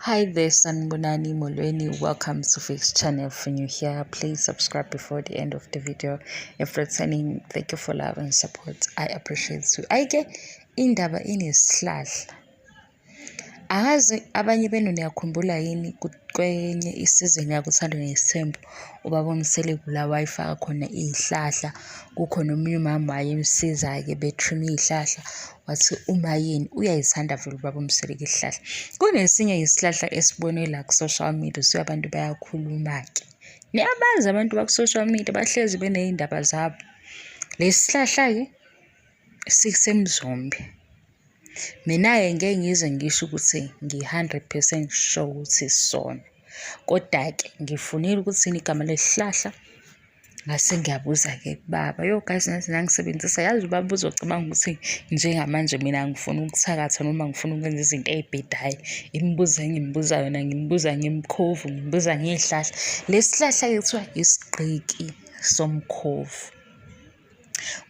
Hi there, Sanbonani Molweni. Welcome to Fix Channel. If you're new here, please subscribe before the end of the video. If returning, thank you for love and support. I appreciate you. Ayike indaba inesihlahla. Angazi abanye benu niyakhumbula yini kwenye isizini yakuThando Nesithembu ubaba uMseleku la wayefaka khona iy'hlahla kukhona omunye umama wayemsiza-ke bethrima iy'hlahla wathi uMayeni uyayithanda vele ubaba uMseleku isihlahla. Kunesinye isihlahla esibone la ku-social media so abantu bayakhuluma-ke. Niyabazi abantu baku-social media bahlezi beney'ndaba zabo. Lesi sihlahla-ke sisemzombe. Mina-ke ngeke ngize ngisho ukuthi ngiyi-hundred percent sure ukuthi sona. Koda-ke ngifunile ukuthi yini igama lesihlahla ngase ngiyabuza-ke kubaba, yo guys ngaze nangisebenzisa yazi ubaba uzocabanga ukuthi njengamanje mina ngifuna ukuthakatha noma ngifuna ukwenza izinto ey'bhedayo. Imibuzo engimbuza yona ngimbuza ngemikhovu, ngimbuza ngey'hlahla. Lesi sihlahla-ke kuthiwa isigqiki somkhovu.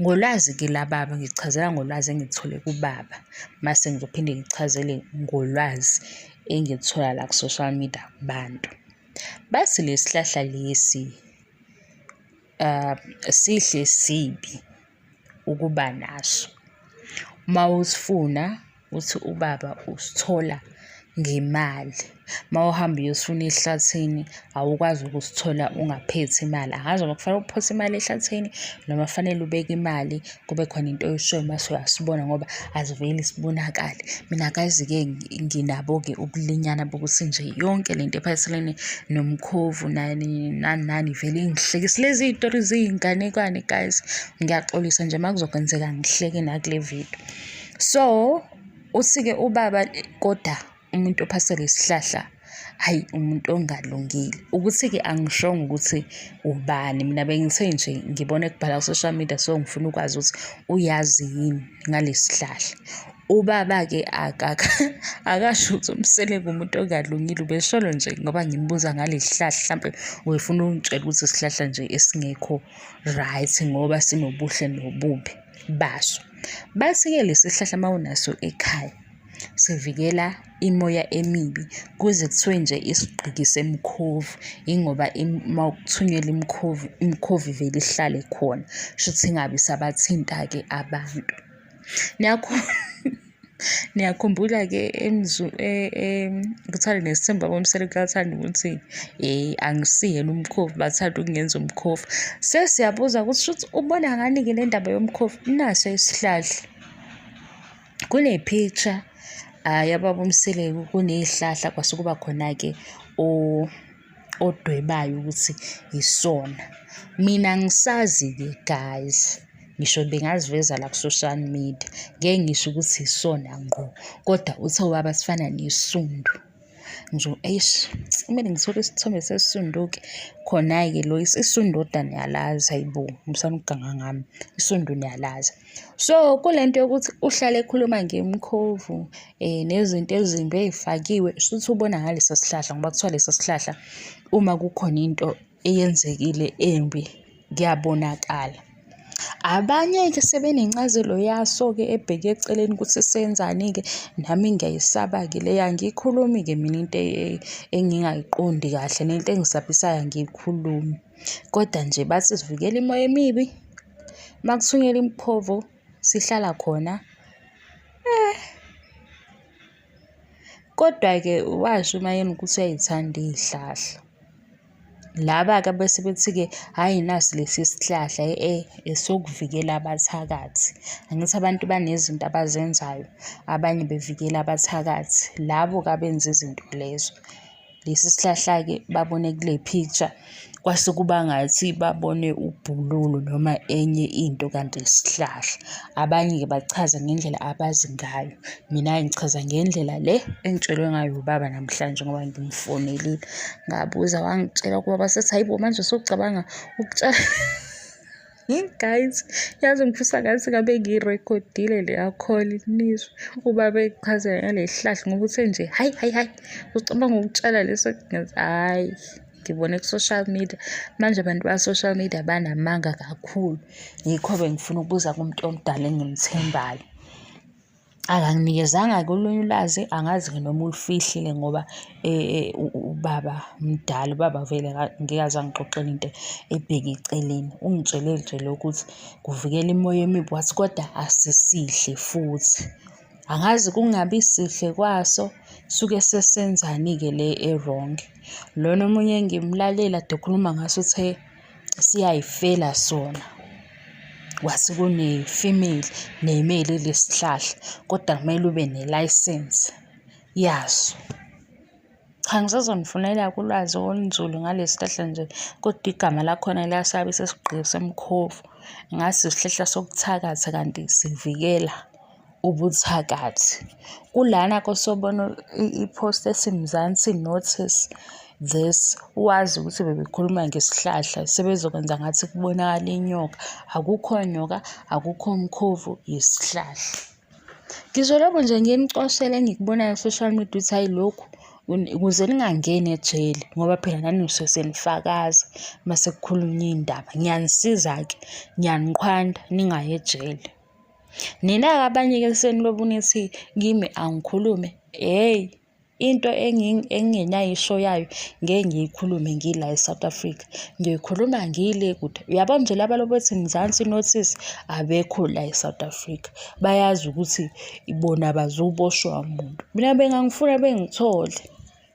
Ngolwazi-ke lababa ngikuchazela ngolwazi engikuthole kubaba, mase ngizophinde ngikuchazele ngolwazi engiluthola la ku-social media kubantu. Bathi lesi sihlahla lesi sihle sibi ukuba naso. Uma usifuna uthi ubaba usithola ngemali. Uma uhamba uyosifuna ehlathini awukwazi ukusithola ungaphethe imali. Angazi noma kufanele uphose imali ehlathini noma kufanele ubeke imali kube khona into oyishoyo mase uyasibona ngoba asiveli sibonakale. Mina guys-ke nginabo-ke ubulinyana bokuthi nje yonke lento ephathelene nomkhovu nani nani nani ivele ingihlekise. Lezi iy'tori ziyinganekwane guys, ngiyaxolisa nje uma kuzokwenzeka ngihleke nakule video. So, uthi-ke ubaba koda umuntu ophase lesihlahla hhayi umuntu ongalungile. Ukuthi-ke angishongo ukuthi ubani, mina bengithe nje ngibone kubhala ku-social media so ngifuna ukwazi ukuthi uyazi yini ngalesi sihlahla. Ubaba-ke akasho ukuthi uMseleku umuntu ongalungile, ubesholo nje ngoba ngimbuza ngalesi sihlahla hlampe ubefuna ukungitshela ukuthi isihlahla nje esingekho right ngoba sinobuhle nobubi baso. Bathi-ke lesi sihlahla uma unaso ekhaya sivikela imoya emibi kuze kuthiwe nje isigqiki semkhovu yingoba uma kuthunyelwa imikhovu, imikhovu ivele ihlale khona shuthi ingabe isabathinta-ke abantu. Niyakhumbula-ke kuThando Nesithembu aboMseleku bathanda ukuthi angisiyena umkhovu bathanda ukungenza umkhovu. Sesiyabuza ukuthi shuthi ubona ngani-ke le ndaba yomkhovu, naso isihlahla. Kune-picture yababa uMseleku kuney'hlahla kwase kuba khona-ke odwebayo ukuthi yisona. Mina angisazi-ke guys, ngisho bengaziveza la ku-social media, ngeke ngisho ukuthi yisona ngqo, kodwa uthe ubaba sifana nesundu. Eish, kumele ngithole isithombe sesundu-ke. Khona-ke lo isundu kodwa niyalazi, hhayi bo, musani ukuganga ngami. Isundu niyalazi. So, kule nto yokuthi uhlale ekhuluma ngemikhovu nezinto ezimbi ey'fakiwe, shuthi ubona ngalesa sihlahla ngoba kuthiwa lesa sihlahla uma kukhona into eyenzekile embi kuyabonakala. Abanye-ke sebenencazelo yaso-ke ebheke eceleni ukuthi senzani-ke, nami ngiyayisaba-ke leyo angiyikhulumi-ke mina into engingayiqondi kahle nento engisabisayo angiyikhulumi. Kodwa nje bathi sivikela imoya emibi, uma kuthunyelwa imikhovu sihlala khona . Kodwa-ke washo uMaYeni ukuthi uyay'thanda iy'hlahla. Laba-ke abese bethi-ke hhayi nasi lesi sihlahla esokuvikela abathakathi. Angithi abantu banezinto abazenzayo, abanye bevikela abathakathi. Labo-ke abenza izinto lezo. Lesi sihlahla-ke babone kule picture kwase kuba ngathi babone ubhululu noma enye into kanti isihlahla. Abanye-ke bachaza ngendlela abazi ngayo. Mina-ke ngichaza ngendlela le engitshelwe ngayo ubaba namhlanje ngoba ngimfonelile ngabuza wangitshela ukuba basethi hayi bo manje usucabanga ukutshala. Guys, yazi ngifisa ngathi ngabe ngiyirekhodile leya call nizwe ubaba echazela ngalesi hlahla ngoba uthe nje hayi hayi hayi ucabanga ukutshala leso hhayi ngibone ku-social media. Manje abantu ba-social media banamanga kakhulu. Yikho bengifuna ukubuza kumuntu omdala engimthembayo. Akanginikezanga-ke olunye ulwazi, angazi-ke noma ulufihlile ngoba ubaba mdala, ubaba vele ngeke aze angixoxele into ebheke eceleni. Ungitshele nje lokhu ukuthi kuvikela imimoya emibi, wathi kodwa asisihle futhi. Angazi kungabi sihle kwaso suke sesenzani-ke le e-wrong. Lona omunye engimlalele ade ekhuluma ngaso uthe siyay'fela sona. Kwase kune-female ne-male elesihlahla, kodwa kumele ube nelayisensi yaso. Cha, ngisazonifunela-ke ulwazi olunzulu ngalesi sihlahla nje, kodwa igama lakhona liyasabisa isigqiki semkhovu. Ngathi isihlahla sokuthakatha kanti sivikela ubuthakathi. Kulana-ke osobona i-post ethi Mzansi notice this, wazi ukuthi bebekhuluma ngesihlahla sebezokwenza ngathi kubonakala inyoka. Akukho nyoka, akukho mkhovu, yisihlahla. Ngizolokhu nje nginicoshela engikubonayo ku-social media ukuthi hhayi lokhu ukuze ningangeni ejele ngoba phela nani nisuke senifakaza uma sekukhulunywa iy'ndaba. Ngiyanisiza-ke, ngiyaniqhwanda ningayi ejele. Nina-ke abanye-ke senilobu nithi kimi angikhulume, hheyi into engingenayo isho yayo ngeke ngiyikhulume ngila e-South Africa, ngiyoyikhuluma ngile kude. Uyabona nje laba lobethi Mzansi notice abekho la e-South Africa, bayazi ukuthi bona abazuboshwa muntu. Mina bengangifuna bengithole,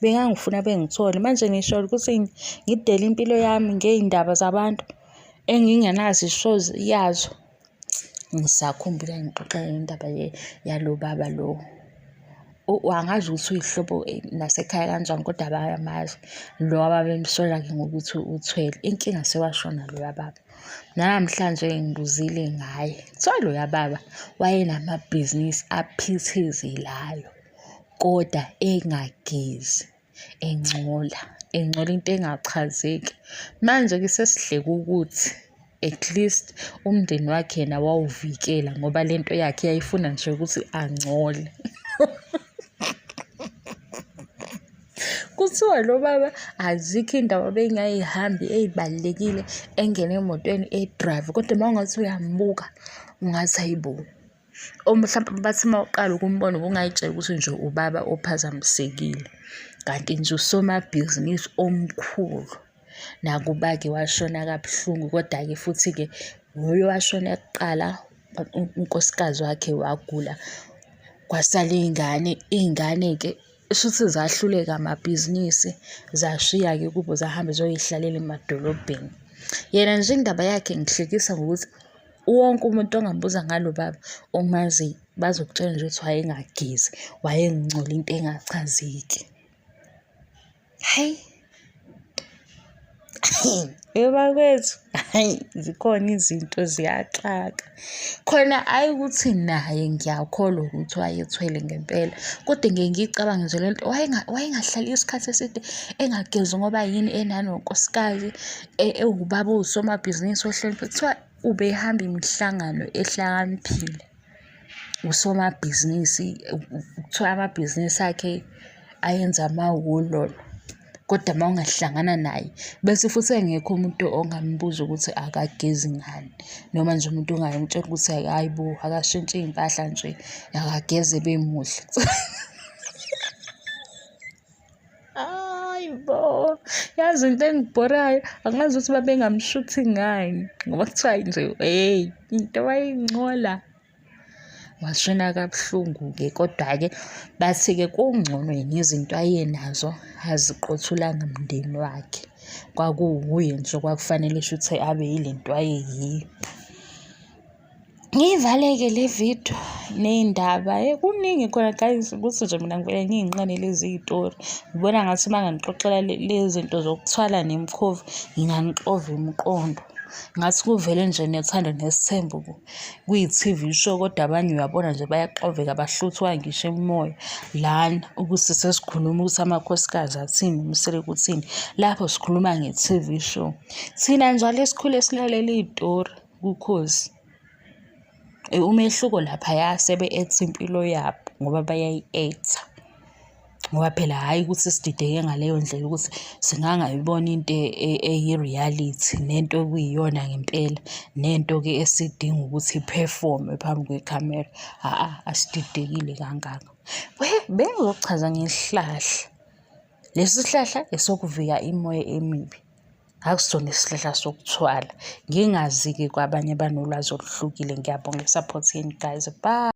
bengangifuna bengithole. Manje ngisho ukuthi ngidele impilo yami ngey'ndaba zabantu engingenazo isho yazo. Ngisakhumbula ngixoxela indaba yalo baba lo. Angazi ukuthi uyihlobo nasekhaya kanjani kodwa bayamazi. Lo ababemsola-ke ngokuthi uthwele. Inkinga sewashona loya baba. Nanamhlanje ngibuzile ngaye. Kuthiwa loya baba wayenamabhizinisi aphithizelayo kodwa engagezi. Engcola, engcola into engachazeki. Manje-ke sesihleka ukuthi at least umndeni wakhe yena wawuvikela ngoba le nto yakhe yayifuna nje ukuthi angcole. Kuthiwa lo baba azikho iy'ndawo abengayihambi ey'balulekile engene emotweni e-drive-a kodwa uma ungathi uyambuka ungathi hhayi bo. Or mhlampe bathi uma uqala ukumbona ubungay'tshela ukuthi nje ubaba ophazamisekile, kanti nje usomabhizinisi omkhulu. Nakuba-ke washona kabuhlungu, koda-ke futhi-ke wuye owashona kuqala, unkosikazi wakhe wagula, kwasala iy'ngane. Iy'ngane-ke shuthi zahluleka amabhizinisi, zashiya-ke kubo zahamba zoyihlalela emadolobheni. Yena nje indaba yakhe ingihlekisa ngokuthi wonke umuntu ongambuza ngalo baba omaziyo bazokutshela nje ukuthi wayengagezi, wayengcola into engachazeki. Hhayi, bakwethu, hhayi zikhona izinto ziyaxaka. Khona hhayi ukuthi naye ngiyakholwa ukuthi wayethwele ngempela, kodwa ngiye ngiyicabange nje le nto wayengahlali isikhathi eside engagezi ngoba yini enanonkosikazi ewubaba owusomabhizinisi ohloniphe. Kuthiwa ubehamba imihlangano ehlakaniphile, usomabhizinisi, kuthiwa amabhizinisi akhe ayenza amawololo. Kodwa uma ungahlangana naye, bese futhi engekho umuntu ongambuza ukuthi akagezi ngani, noma nje umuntu ongamtshela ukuthi hhayi bo, akashintshe iy'mpahla nje, akageze ebe muhle. Hayi bo, yazi into engibhorayo angazi ukuthi babengamshuthi ngani ngoba kuthiwa nje hheyi into wayingcola. Washona kabuhlungu-ke kodwa-ke bathi-ke kungcono yena izinto ayenazo aziqothulanga mndeni wakhe. Kwakuwuye nje okwakufanele shuthi abe yile nto ayeyiyo. Ngiyivale-ke le video ney'ndaba. Hheyi kuningi khona guys, ukuthi nje mina ngivele ngiy'nqene lezi iy'tori. Ngibona ngathi uma nginixoxela lezi zinto zokuthwala nemikhovu, nginganixova imiqondo. Ngathi kuvele nje nothando nesithembu kwi-T_V show kodwa abanye uyabona nje bayaxoveka bahluthwa ngisho imimoya. Lana ukuthi sesikhuluma ukuthi amakhosikazi athini, uMseleku uthini, lapho sikhuluma nge-T_V show. Thina njalo esikhule silalele iy'tori kuKhozi. Umehluko laphaya sebe-act-a impilo yabo ngoba bayayi-act-a. Ngoba phela hhayi ukuthi sidideke ngaleyo ndlela ukuthi singangayibona into eyi-reality nento okuyiyona ngempela nento-ke esidinga ukuthi i-perform-e phambi kwekhamera. A-a, asididekile kangako. We, bengizochaza ngesihlahla. Lesi sihlahla esokuvika imoya emibi, akusona isihlahla sokuthwala. Ngingazi-ke kwabanye abanolwazi oluhlukile. Ngiyabonga i-support yenu guys, bye.